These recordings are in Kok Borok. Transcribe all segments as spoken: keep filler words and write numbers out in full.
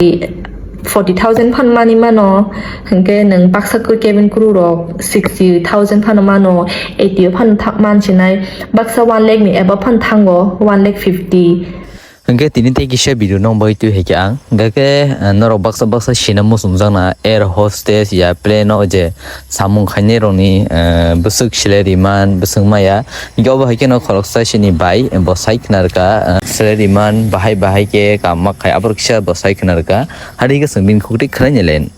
forty thousand phan mani mano, hwnkhe nwng baksa khe cabin crew rok sixty thousand phano mano, eighty o phano tha-, mansinai, baksa one lakh ni above phano thango, one lakh fifty. Hwnkhe tini tei kisa video nong bai twi hai khe ang, hwnkhe, eh, norok baksa baksa sina muchungjakna air hostess ya plane o je samung khainai rokni, eh, bwswk salary man, bwswk maya, hwnkhe obo hai kheno khoroksa sini bai bo sai khna rwkha, eh, salary man bahai bahai khe kam ma khai, aboro kisa bo sai khna rwkha, hari khe chwng bini khukti khwlainai len.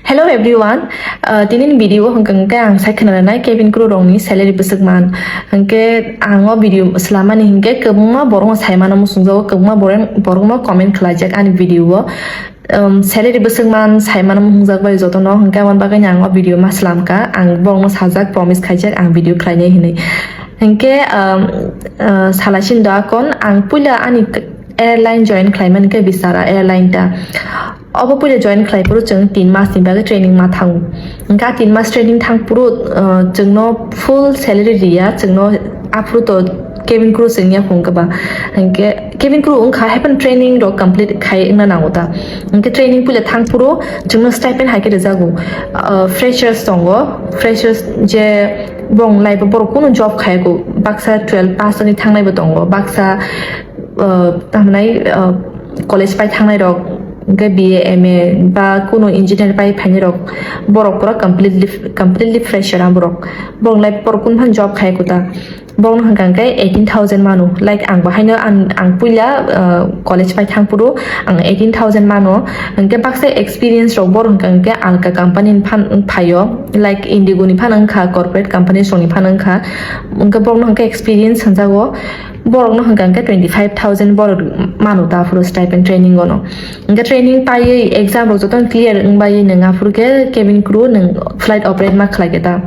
Hello everyone, uh, tini ni video hwnkha hwnkhe ang sai khna rwnai cabin crew rokni salary bwswk man. Hwnkhe ang o video swlamani hwnkhe kwbangma borok no sai mano muchungjago, kwbangma borok, borok no comment khlaijak ani video o. Um, salary bwswk man sai mano muchungjak bai jotono, hwnkhe aboni bagwi ang o video ma swlamkha, ang borok no sajak, promise khaijak ang video khlainai hinwi. Hwnkhe, um, uh, salai sini do akon ang puila ani airline join khlaimani khe Vistara airline ta. Obo puila join khlai phuru chwng tin mas ni bagwi training ma thango. Hwnkhe a tin mas training thang phuru, uh, chwngno full salary riya, chwngno aphuru to cabin crew chwng ya phung khe ba. Hwnkhe cabin crew wngkha, haikhe training rok complete khai wngna nango ta. Hwnkhe training puila thang phuru chwngno stipend hai khe rwjago. Uh, freshers tongo, freshers je bong lai borok kunu job khaiyago, baksa twelve pass wngwi thangnai bo tongo, baksa uh, tamhinai, uh, college pai thangnai rok, hwnkhe B A, M A ba kuno engineer pai phainai rok, borok pura completely, completely fresher ang borok. Borok lai borok kun phan job khai kuta. Borok no hwnkha hwnkhe eighteen thousand mano. Like ang bo haino ang, ang puila, uh, college pai thang phuru ang eighteen thousand mano. Hwnkhe baksa experience rok borok hwnkha hwnkhe alka company ni phan phaio. Like Indigo ni phan wngkha, corporate companies rok ni phan wngkha. Hwnkhe borok no hwnkhe experience hwnjago. Borok no hwnkha hwnkhe twenty five thousand borok mano ta aphuru stipend training o no. Hwnkhe training paiwi exam rok jotono clear wngbai nwng aphuru khe cabin crew nwng flight operate ma khlai khe ta.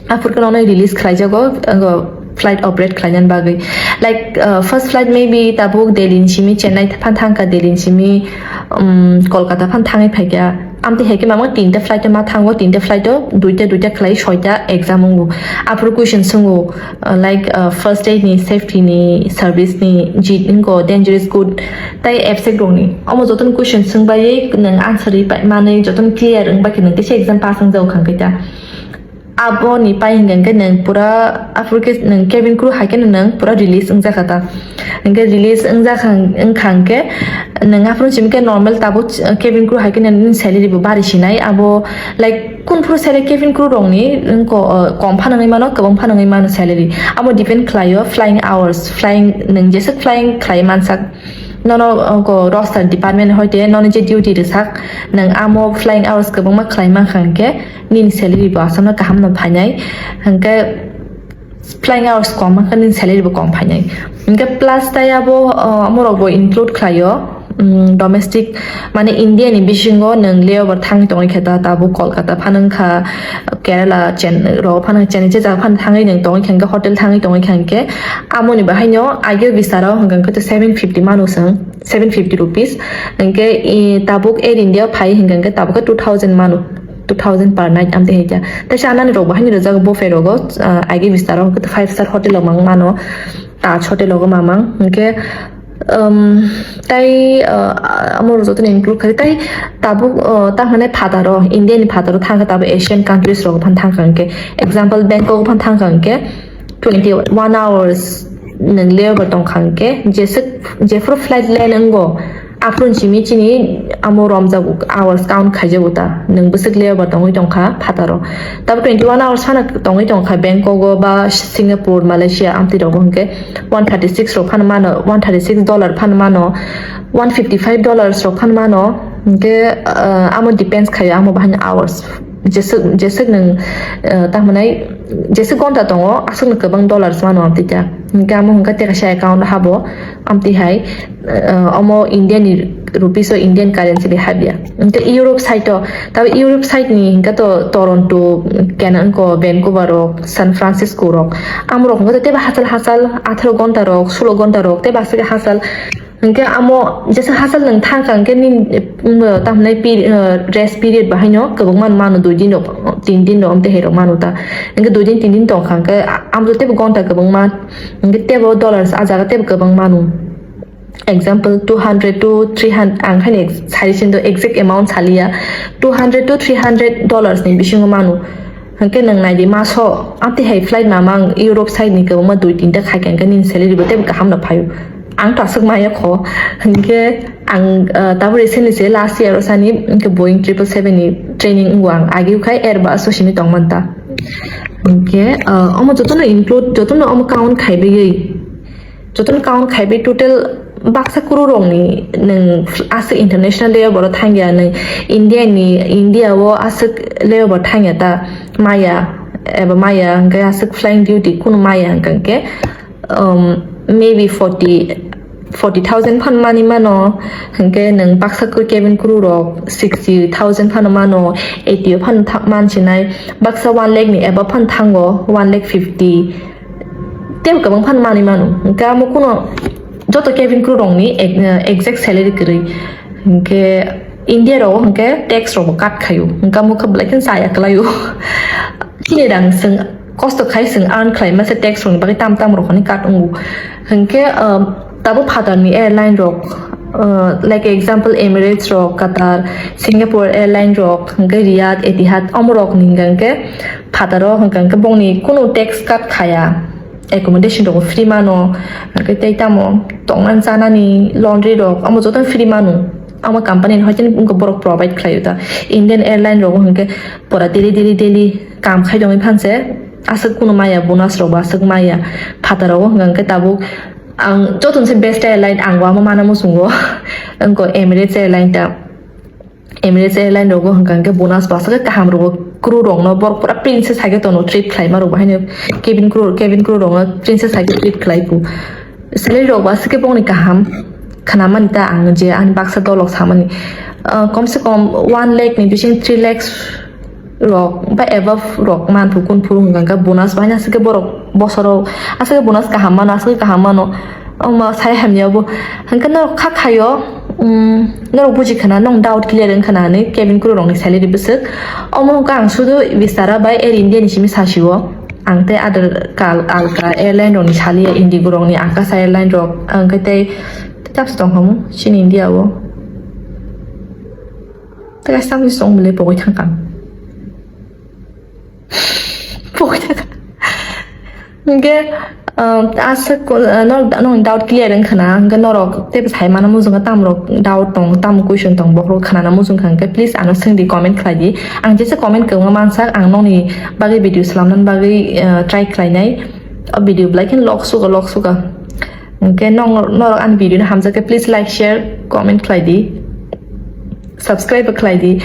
Aphuru khe nono release khlai jago, flight operate khlainani bagwi. Like, uh, first flight maybe tabuk Delhi ni simi Chennai phan thangkha, Delhi ni simi, um, Kolkata phan thangwi phaikha. Amtwi hai khe mamo tinta flight o ma thango, tinta flight o duita duita khlai soita exam wngo. Aphuru question swngo, uh, like, uh, first aid ni, safety ni, service ni, jit wngko, dangerous good, tai abstract rokni. Omo jotono question swngbai nwng answer ri pai manwi jotono clear wngbai khe nwng teisa exam pass wngjago khang khe ta. Aboni pai hwnkha hwnkhe nwng pura aphuru khe nwng cabin crew hai khe nwng pura release wngjakha ta. Hwnkhe release wngjakha wngkha hwnkhe nwng aphuru simi khe normal tabuk cabin crew hai khe nwng salary bo bari sinai abo, like, kun phuru salary cabin crew rokni wngko, uh, kom phano wngwi mano, kwbang phano wngwi mano salary. Abo depend khlaio flying hours, flying nwng jeswk flying khlai mansak. Nono, uh, ko roster department hoite nono je duty rwsak, nwng amo flying hours kwbangma khlai mankha hwnkhe nini salary bo aswkno kaham no phainai. Hwnkhe flying hours kom mankha nini salary bo kom phainai. Hwnkhe plus tai abo, uh, amorok bo include khlaio, um, domestic, mane India ni bisingo nwng layover thangwi tongwi khe ta, tabuk Kolkata phano wngkha, Kerala, Chen-, rok phano Chennai je jaga phano thangwi nwng tongwi kha hwnkhe, hotel thangwi tongwi kha hwnkhe, amoni bahaino ageo bisaro hwnkha hwnkhe seven fifty manu swng, seven fifty rupees. Hwnkhe, i, tabuk Air India phai hwnkha hwnkhe tabuk khe two thousand manu, two thousand per night amtwi hai khe. Tei chanani rok bahaino rijak buffet rogo, ah, ageo bisaro hwnkhe five star hotel rok mang mano, Taj hotel rogo mamang. Hwnkhe, um, tai, uh, amo rok jotono include khai. Tai tabuk, uh, tamhinai phataro, India ni phataro thangkha tabuk Asian countries rogo phan thangkha hwnkhe. Example, Bangkok phan thangkha hwnkhe twenty one hours nwng layover tongkha hwnkhe, jeswk, jephuru flight land wngo, aphuru simi chini amo romjago, hours count khaijago ta, nwng bwswk layover tongwi tongkha phataro. Tabuk twenty one hours phano tongwi tongkha Bangkok o ba Singapore, Malaysia amtwi rogo hwnkhe one thirty six rok phano mano, one thirty six dollar phano mano, one fifty five dollars rok phano mano, hwnkhe, ah, amo depends khaio amo bahaino hours. Jeswk, jeswk nwng, ah, tamhinai jeswk gonta tongo, aswkno kwbang dollars mano amtwi ta. Hwnkhe amo hwnkhe tei kaisa account habo, amtwi hai, ah, omo India ni rupees o Indian currency bai habya. Hwnkhe Europe side o, tabi Europe side ni hwnkhe to Toronto, Canada, Vancouver rok, San Francisco rok, amorok hwnkhe to teibo hachal hachal, atharo gonta rok, sulo gonta rok, teibo aswk hachal. Hwnkhe amo jesa hachal nwng thangkha hwnkhe nini, um, tamhinai peri-, uh, rest period bahaino kwbangma mano, dui din rok, tin din rok, amtwi hai rok mano ta. Hwnkhe dui din, tin din tongkha hwnkhe, a-, amo teibo gonta kwbangma, hwnkhe teibo dollars, a jaga teibo kwbang mano. Example, two hundred to three hundred, ang khaini sari sindo exact amount saliya, two hundred to three hundred dollars ni bisingo manu. Hwnkhe nwng naidi maso amtwi hai flight mama ang Europe side ni kwbangma dui tinta khai kha, hwnkhe nini salary bo teibo kaham no phaio. Ang to aswk maya kho, hwnkhe ang, ah, tabuk recently se last year o sani hwnkhe Boeing triple seven ni training wngo ang, agi khai Airbus o simi tongmanta. Hwnkhe, ah, omo jotono include, jotono omo count khaibai. Jotono count khaibai total baksa kuru rokni nwng aswk international layover o thangya, nwng India ni, India o aswk layover thangya ta maya, eba maya hwnkhe aswk flying duty kunu maya hwnkhe, um, maybe forty, forty thousand phan mani mano, hwnkhe nwng baksa kuru cabin crew rok sixty thousand phano mano, eighty o phano tha-, mansinai, baksa one lakh ni eba phan thango, one lakh fifty. Tei kwbang phan manwi mano. Hwnkhe amo kuno joto cabin crew rokni ek-, exact salary kwrwi. Hwnkhe India rok hwnkhe tax rok bo cut khaio. Hwnkhe amo khe belai kheno chaya kwlaio. Chini rang chwng kosto khai chwng earn khlai masa tax rokni bagwi tam tam rok hwnwi cut wngo. Hwnkhe, um, tabuk phatarni airline rok, uh, like example Emirates rok, Qatar, Singapore Airline rok, hwnkhe Riyadh, Etihad, omo rokni hwnkhe phataro hwnkha hwnkhe bongni kunu tax cut khaya, accommodation rok free mano, hwnkhe tei tamo tongna chanani laundry rok omo joto free mano, omo company ni hoite wngkha borok provide khlaio ta. Indian Airline rogo hwnkhe pora daily daily daily kam khai tongwi phanse, aswk kunu maya, bonus rok bo aswk maya, phataro hwnkha hwnkhe tabuk ang joto se best airline ang bo amo mana muchungo wngkha Emirates Airline ta. Emirates Airline rogo hwnkha hwnkhe bonus bo aswk kaham rogo, crew rokno borok pura princess hai khe tono treat khlaima rok bo haino cabin crew, cabin crew rokno princess hai khe treat khlai ku. Salary rok bo aswk khe bongni kaham khwnamani ta ang je ani baksa dolok samani. Ah, kom se kom one lakh ni bising three lakhs rok ba above rok man phu kun phuru hwnkha hwnkhe bonus bo haino aswk khe borok bosoro aswk khe bonus kaham mano, aswk khe kaham mano. Omo sai hamya bo. Hwnkhe norok kha khaio, um, norok buji khana, nong doubt clear wng khana hinwi cabin crew rokni salary bwswk. Omo hwnkhe ang sudu Vistara bai Air India ni simi sasio. Ang tei other kal-, alka airline rokni saliya, Indigo rokni, Akasa Airline rok, ang khe tei, tei tamsa tong khamu chini India o. Tei kaisa tamsa tong bwle pogwi thang kang. Pogwi thang kang. Hwnkhe, um, aswk, uh, norok, norokni doubt clear wng khana, hwnkhe norok teibo sai mano muchungkha, tamrok doubt tong, tamo question tong, bohrok khanana muchungkha, hwnkhe please ano swngdi, comment khlaidi. Ang jesa comment kwbangma mansak, ang nokni bagwi video swlamnani bagwi, uh, try khlainai. O video belai kheno lok sugo, lok sugo. Hwnkhe nong-, norok ani video no hamjakhe please like, share, comment khlaidi. Subscribe khlaidi.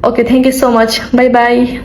Okay, thank you so much. Bye bye.